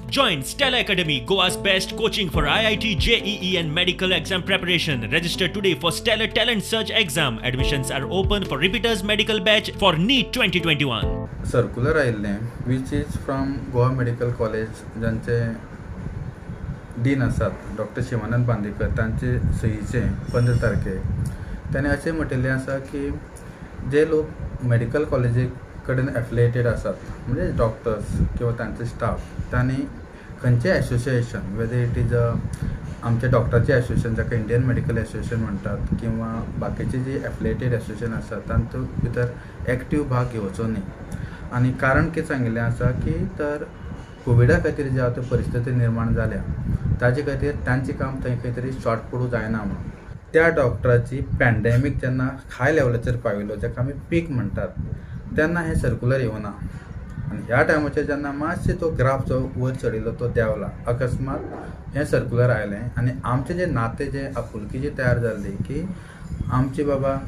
Join Stella Academy, Goa's best coaching for IIT, JEE and medical exam preparation. Register today for Stellar Talent Search exam. Admissions are open for repeaters medical batch for NEET 2021. Circular आयिल्लें which is from Goa Medical College, जांचे dean आसात doctor Shivanand Bandekar, तांचे सहीचे 15 तारखेक ताणें अशें म्हटिल्लें आसा की जे लोक मेडिकल कॉलेजी कडेन एफिलिएटेड आसात, म्हणजे डॉक्टर्स किंवा तांचे स्टाफ, तांणी खंयचें association, whether it is आमच्या डॉक्टराचें एसोसिएशन जाका इंडियन मेडिकल एसोसिएशन म्हणटात किंवा बाकीचे जी एफिलिएटेड एसोसिएशन आसात तांतूत भितर एक्टीव भाग घेवचो न्ही. आनी कारण कितें सांगिल्लें आसा की तर कोविडा खातीर जी आतां परिस्थिती निर्माण जाल्या ताजे खातीर तांचें काम थंय खंय तरी शॉर्ट पडूं जायना म्हणून. त्या डॉक्टराची पॅन्डेमीक जेन्ना हाय लेवलाचेर पाविल्लो, जाका आमी पीक म्हणटात, तेन्ना हें सर्कुलर येवना. आनी ह्या टायमाचेर जेन्ना मातशें तो ग्राफ जो वयर चडिल्लो तो देंवला, अकस्मात हें सर्कुलर आयलें आनी आमचें जें नातें, जें आपुलकी जी तयार जाल्ली की आमचे बाबा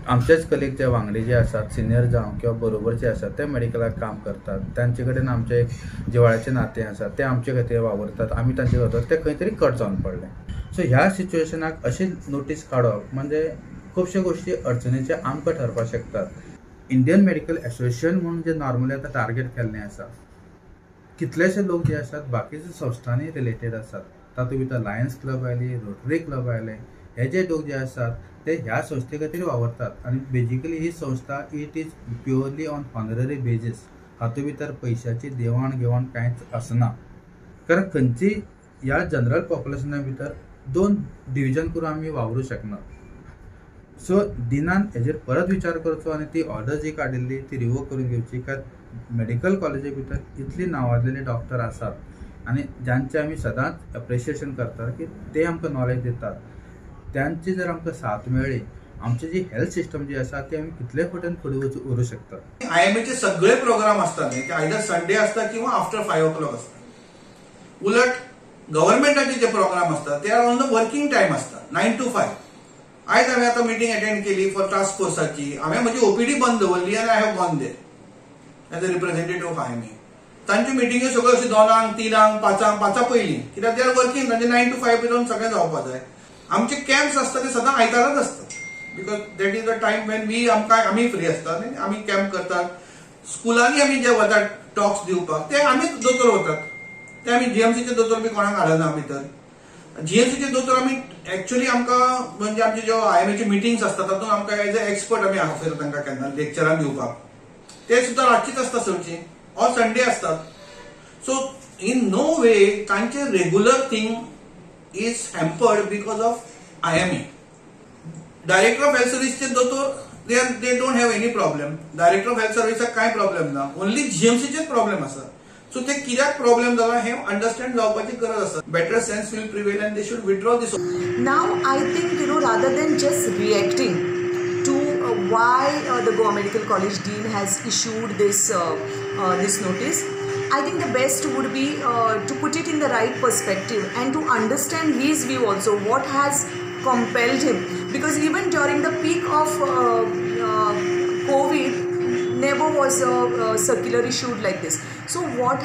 आमचेच कलीग जे वांगडी जे आसात, सिनियर जावं किंवा बरोबर जे आसात ते मेडिकलाक काम करतात, तांचे कडेन आमचें एक जिवाळ्याचें नातें आसा, ते आमचे खातीर वावुरतात, आमी तांचे खातीर, तें खंय तरी कट जावन पडलें. सो ह्या सिच्युएशनाक अशी नोटीस काडप म्हणजे खुबश्यो गोश्टी अडचणीचे आमकां ठरपाक शकतात. इंडियन मेडिकल एसोसिएशन म्हणून जे नॉर्मली आतां टार्गेट केल्लें आसा, कितलेशे लोक जे आसात बाकीच्या संस्थांनी रिलेटेड आसात, तातूंत भितर लायन्स क्लब आयली, रोटरी क्लब आयले, हे जे लोक जे आसात ते ह्या संस्थे खातीर वावरतात. आनी बेजिकली ही संस्था it is purely on honorary basis, हातूंत भितर पयशाची देवाण घेवाण कांयच आसना. कारण खंयची ह्या जनरल पॉप्युलेशना भितर दोन डिविजन करून आमी वावरूं शकनात. सो डिनान हेजेर परत विचार करचो आनी ती ऑर्डर जी काडिल्ली ती रिवोक करून घेवची. कारण मेडिकल कॉलेजी भितर इतली नांवाजलेले डॉक्टर आसात आनी जांचे आमी सदांच एप्रिशिएशन करतात की ते आमकां नॉलेज दितात, तांची जर आमकां साथ मेळ्ळी, आमची जी हेल्थ सिस्टम जी आसा ती आमी कितले फुडें फुडें व्हरूं शकतात. आयएमएचे सगळे प्रोग्राम असतात न्ही, ते आयदर संडे आसता किंवा आफ्टर 5 o'clock आसता. उलट गव्हर्नमेंटाचे जे प्रोग्राम असतात ते ऑन the working time असता, 9 to 5. आयज हांवें आतां मिटींग अटेंड केली फॉर टास्क फोर्साची, हांवें म्हजी ओपीडी बंद दवरली आनी I have gone there as a representative of IMA. तांच्यो मिटिंग्यो सगळ्यो अश्यो 2, 3, 5, 5 पयलीं, कित्याक they are working, तांचे 9 to 5 जावन सगळें जावपा जाय. आमचे कॅम्प्स आसता ते सदां आयताराच आसता, because that is the time when we आमकां आमी फ्री आसता आनी आमी कॅम्प करतात. स्कुलांनी आमी जे वतात टॉक्स दिवपाक ते आमीच दोतोर वतात, ते आमी जीएमसीचे दोतोर बी कोणाक हाडना भितर. जीएमसीचे दोतोर आमी एक्चुअली आमकां म्हणजे आमचे ज्यो आयएमएचे मिटिंग्स आसता तातूंत आमकां एज अ एक्सपर्ट आमी आफयता तांकां केन्ना लेक्चरां दिवपाक, ते सुद्दां रातचीच आसता चडची ऑर संडे आसतात. सो इन नो वे तांचे regular thing is hampered because of IMA. Director of health सर्विसचे दोतोर they don't have any problem. Director of health सर्विसाक कांय प्रॉब्लेम ना, ओनली जीएमसीचेच प्रॉब्लेम आसा. सो ते कित्याक प्रॉब्लेम जाला हें अंडरस्टँड जावपाची गरज आसा. Better sense will prevail and they should withdraw this. Now I think you know, rather than just reacting to why the Goa Medical College Dean has issued this this notice, I think the best would be to put it in the right perspective and to understand his view also, what has compelled him. Because even during the peak of COVID, never was a circular issued like this. So what